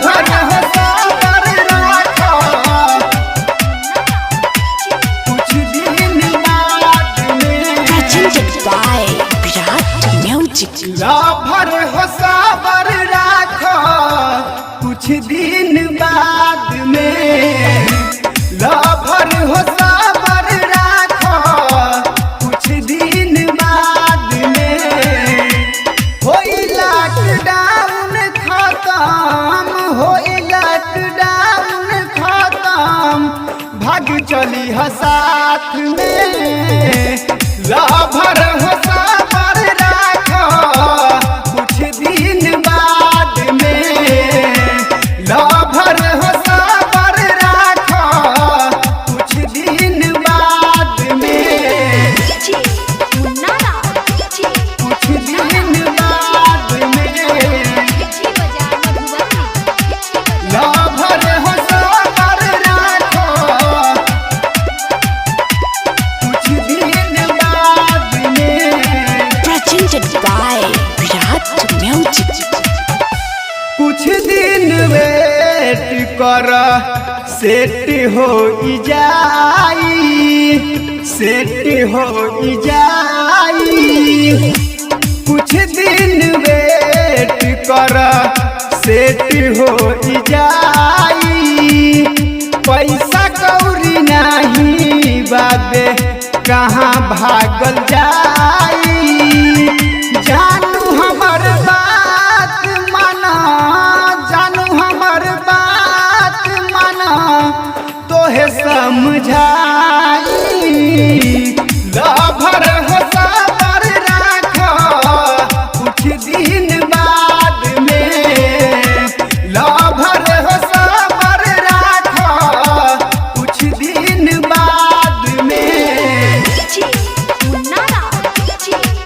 Lover हो सबर राख कुछ दिन बाद में। Presented by Virat Music. Lover हो सबर राख कुछ दिन बाद में। लभर हो सबर राख कुछ दिन बाद में। होई लॉकडाउन खत्म, होई लॉकडाउन खत्म, भाग चली ह साथ में। लभर हो सबर राख कुछ दिन बाद में। लभर हो सबर राख कुछ दिन बाद में। कुछ दिन बाद में। लभर हो सबर राख कुछ दिन बाद में। Presented by Virat Music. कुछ दिन वेट कर, सेट हो जाई, सेट हो जाई। कुछ दिन वेट कर, सेट हो जाई। पैसा कौरी नहीं बाबे, कहाँ भागल जाई? जानू हमर बात माना, जानू हमर बात माना, तोहे समझाई। लभर हो सबर राख कुछ दिन बाद में। लभर हो सबर राख कुछ दिन बाद में।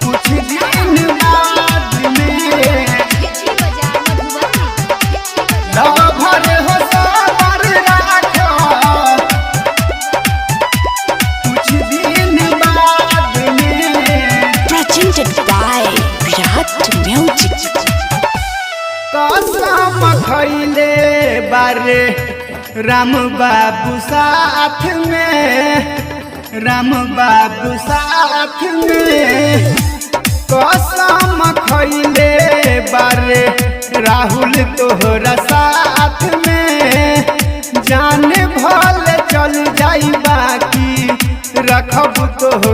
कुछ दिन बाद में। लभर हो सबर राख कुछ दिन बाद में। Presented by Virat Music. कसम खैले बारे राम बाबू साथ में, राम बाबू साथ में। कसम खैले बारे राहुल तोहरा साथ में। जान भल चल जाई, बाकी रखब तोह